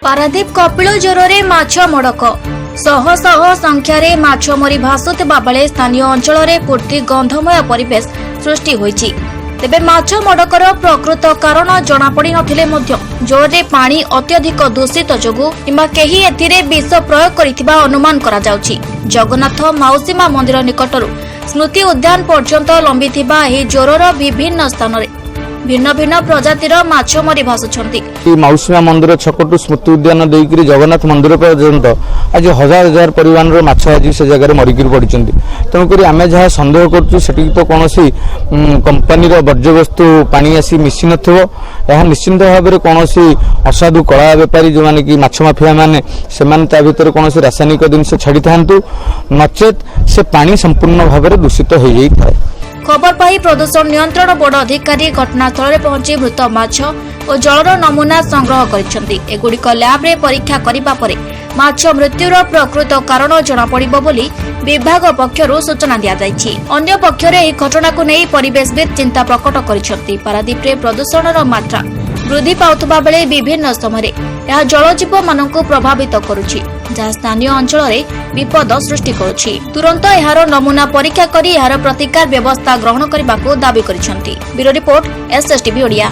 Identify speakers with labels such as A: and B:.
A: ପାରାଦୀପ କପିଳ ଜୋରରେ ମାଛ ମଡ଼କ। ଶହ ଶହ ସଂଖ୍ୟାରେ ମାଛ ମରି ଭାସୁଥିବା ବେଳେ ସ୍ଥାନୀୟ ଅଞ୍ଚଳରେ ପୂର୍ତ୍ତି ଗନ୍ଧମୟ ପରିବେଶ ସୃଷ୍ଟି ହୋଇଛି। ତେବେ ମାଛ ମଡ଼କର ପ୍ରକୃତ କାରଣ ଜଣାପଡ଼ି ନଥିଲେ ମଧ୍ୟ ଜୋରରେ ପାଣି ଅତ୍ୟଧିକ ଦୂଷିତ ଯୋଗୁଁ କିମ୍ବା କେହି ଏଥିରେ ବିଷ ପ୍ରୟୋଗ କରିଥିବା ଅନୁମାନ କରାଯାଉଛି। ଜଗନ୍ନାଥ ମାଉସୀମା ମନ୍ଦିର ନିକଟରୁ ସ୍ମୃତି ଉଦ୍ୟାନ ପର୍ଯ୍ୟନ୍ତ ଲମ୍ବିଥିବା ଏହି ଜୋରର ବିଭିନ୍ନ ସ୍ଥାନରେ ଭିନ୍ନ ଭିନ୍ନ ପ୍ରଜାତିର ମାଛ ମରି ଭାସୁଛନ୍ତି।
B: ଏଇ ମାଉସୀମା ମନ୍ଦିର ଛକଠୁ ସ୍ମୃତି ଉଦ୍ୟାନ ଦେଇକରି ଜଗନ୍ନାଥ ମନ୍ଦିର ପର୍ଯ୍ୟନ୍ତ ଆଜି ହଜାର ହଜାର ପରିମାଣର ମାଛ ଆଜି ସେ ଜାଗାରେ ମରିକିରି ପଡ଼ିଛନ୍ତି। ତେଣୁକରି ଆମେ ଯାହା ସନ୍ଦେହ କରୁଛୁ, ସେଠିକି ତ କୌଣସି କମ୍ପାନୀର ବର୍ଜ୍ୟବସ୍ତୁ ପାଣି ଆସି ମିଶି ନଥିବ। ଏହା ନିଶ୍ଚିନ୍ତ ଭାବରେ କୌଣସି ଅସାଧୁ କଳା ବେପାରୀ, ଯେଉଁମାନେ କି ମାଛ ମାଫିଆ ମାନେ, ସେମାନେ ତା ଭିତରେ କୌଣସି ରାସାୟନିକ ଜିନିଷ ଛାଡ଼ିଥାନ୍ତୁ, ନଚେତ୍ ସେ ପାଣି ସମ୍ପୂର୍ଣ୍ଣ ଭାବରେ ଦୂଷିତ ହୋଇଯାଇଥାଏ।
A: ଖବର ପାଇ ପ୍ରଦୂଷଣ ନିୟନ୍ତ୍ରଣ ବୋର୍ଡ ଅଧିକାରୀ ଘଟଣାସ୍ଥଳରେ ପହଞ୍ଚି ମୃତ ମାଛ ଓ ଜଳର ନମୁନା ସଂଗ୍ରହ କରିଛନ୍ତି। ଏଗୁଡ଼ିକ ଲ୍ୟାବ୍ରେ ପରୀକ୍ଷା କରିବା ପରେ ମାଛ ମୃତ୍ୟୁର ପ୍ରକୃତ କାରଣ ଜଣାପଡ଼ିବ ବୋଲି ବିଭାଗ ପକ୍ଷରୁ ସୂଚନା ଦିଆଯାଇଛି। ଅନ୍ୟପକ୍ଷରେ ଏହି ଘଟଣାକୁ ନେଇ ପରିବେଶବିତ୍ ଚିନ୍ତା ପ୍ରକଟ କରିଛନ୍ତି। ପାରାଦୀପରେ ପ୍ରଦୂଷଣର ମାତ୍ରା ବୃଦ୍ଧି ପାଉଥିବା ବେଳେ ବିଭିନ୍ନ ସମୟରେ ଏହା ଜଳଜୀବମାନଙ୍କୁ ପ୍ରଭାବିତ କରୁଛି, ଯାହା ସ୍ଥାନୀୟ ଅଞ୍ଚଳରେ ବିପଦ ସୃଷ୍ଟି କରୁଛି। ତୁରନ୍ତ ଏହାର ନମୁନା ପରୀକ୍ଷା କରି ଏହାର ପ୍ରତିକାର ବ୍ୟବସ୍ଥା ଗ୍ରହଣ କରିବାକୁ ଦାବି କରିଛନ୍ତି। Bureau report, SSTV Odia.